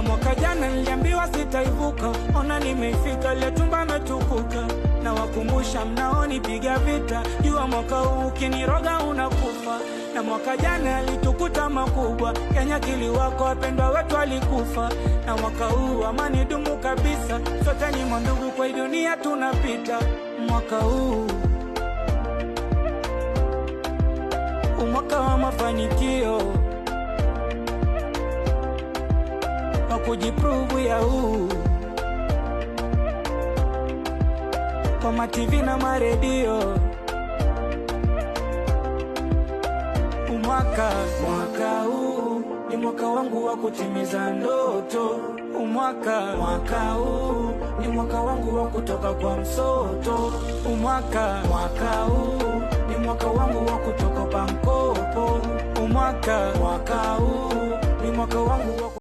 Na mwaka jana niliambiwa sitaivuka, ona nimeifika, leo tumba ametukuka. Na wakumbusha mnaonipiga vita, jua mwaka huu ukiniroga unakufa. Na mwaka jana alitukuta makubwa, Kenya kiliwako, wapendwa wetu walikufa. Na mwaka huu amani dumu kabisa, sote ni mwandugu, kwa hii dunia tunapita. Mwaka huu umwaka wa mafanikio, wa kujiprove ya huu kwa ma-TV na maredio. Umwaka, mwaka huu ni mwaka wangu wa kutimiza ndoto. Umwaka, mwaka huu ni mwaka wangu wa kutoka kwa msoto. Umwaka, mwaka huu ni mwaka wangu wa kutoka pa mkopo. Umwaka, mwaka huu ni mwaka wangu wa